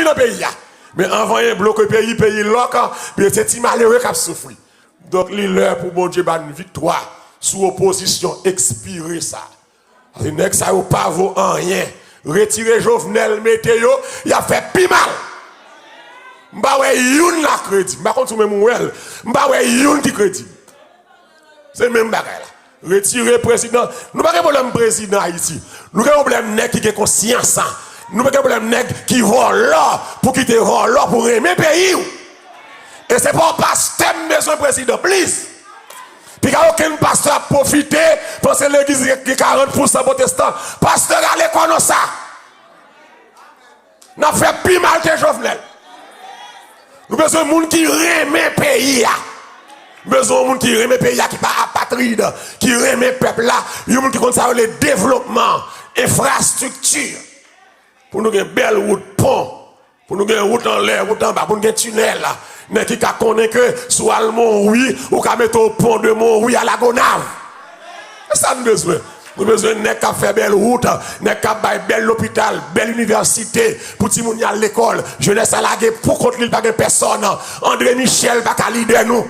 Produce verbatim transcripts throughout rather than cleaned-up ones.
nan peyi a. Men anvan yon bloke peyi, peyi lòk, men se ti malere k ap soufri. Donk, li lè pou Bondye ba n viktwa sou opozisyon ekspire sa. Paske nèg sa yo pa vo anyen. Retire Jovenel, mete yo, y ap fè pi mal. M pa wè youn la kredi. M pa konn si w menm ou wè l. M pa wè youn ki kredi. Se menm bagay la. Retire prezidan. Nou pa gen pwoblèm prezidan Ayiti. Nou gen pwoblèm nèg ki gen konsyans. Nou pa gen pwoblèm nèg ki vòlò pou kite vòlò pou renmen peyi w. E se pa yon pastè m bezwen prezidan, please. Piga okenn pastè ap pwofite, panse legliz gen karant pousan pwotestan. Pastè rale kò nan sa. N ap fè pi mal ke Jovenel. Nou bezwen moun ki renmen peyi a. Nou bezwen yon moun ki renmen peyi a, ki pa apatrid, ki renmen pèp la. Yon moun ki konn sa yo rele devlopman, enfrastrikti. Pou nou gen bèl wout, pon, pou nou gen wout anlè, wout anba, pou nou gen tinèl. Nèg ki ka konnen ke si w al Monwi, ou ka mete w pon de Monwi a Lagonav. Se sa n bezwen. Nou bezwen nèg k ap fè bèl wout, nèg k ap bay bèl lopital, bèl inivèsite pou timoun y al lekòl. Jenès la lage pou kont li, li pa gen pèsòn. André Michel pa ka lidè nou.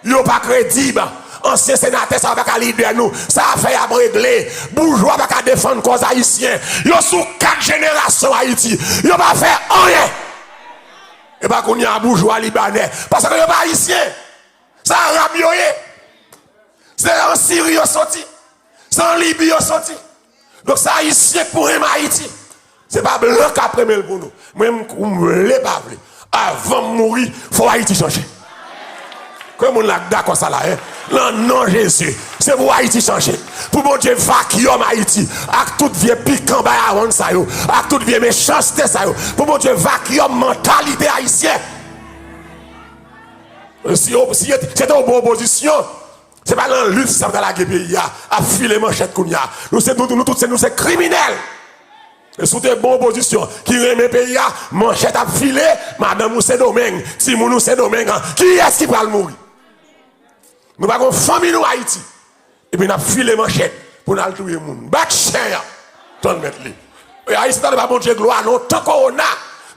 Yo pa kredib. Ansyen senatè sa yo pa ka lidè nou. Sa afè y ap regle. Boujwa pa ka defann kòz ayisyen. Yo sou kat jenerasyon Ayiti. Yo pa fè anyen. E pa kounye a boujwa libanè. Paske yo pa ayisyen. Se arab yo ye. Se an Siri yo soti. Se an Libi yo soti. Donk se ayisyen k pou renmen Ayiti. Se pa blan k ap renmen l pou nou. Mwen m, m vle pa vle, avan m mouri, fò Ayiti chanje. Ke moun la k dakò sa la, en? Nan non Jezi, se pou Ayiti chanje. Pou Bondye vakyòm Ayiti ak tout vye pikan bay Arawonn sa yo, ak tout vye mechanste sa yo. Pou Bondye vakyòm mantalite ayisyen. Si, si se te yon bon opozisyon, se pa nan lit sa ta lage peyi a, ap file manchèt kounye a. Nou se, nou, nou tout se, nou se kriminèl. E si w te bon opozisyon ki renmen peyi a, manchèt ap file, madanm ou Sendomeng, timoun ou Sendomeng, kiyès ki pral mouri? Nou pa gon fanmi nou Ayiti. Epi n ap file manchèt pou n al touye moun. Bat chen an! Tann mèt li. E Ayisyen, tande pa Bondye glwa, non tan kowona.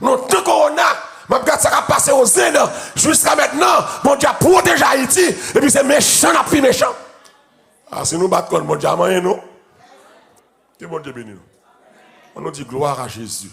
Non tan kowona. M ap gad sa k ap pase o Zend. Jiska mentnan, Bondye ap pwoteje Ayiti. Epi se mechan n ap pi mechan. A, si nou bat kò n, Bondye a manyen nou. Ke Bondye beni nou. An nou di glwa a Jezi.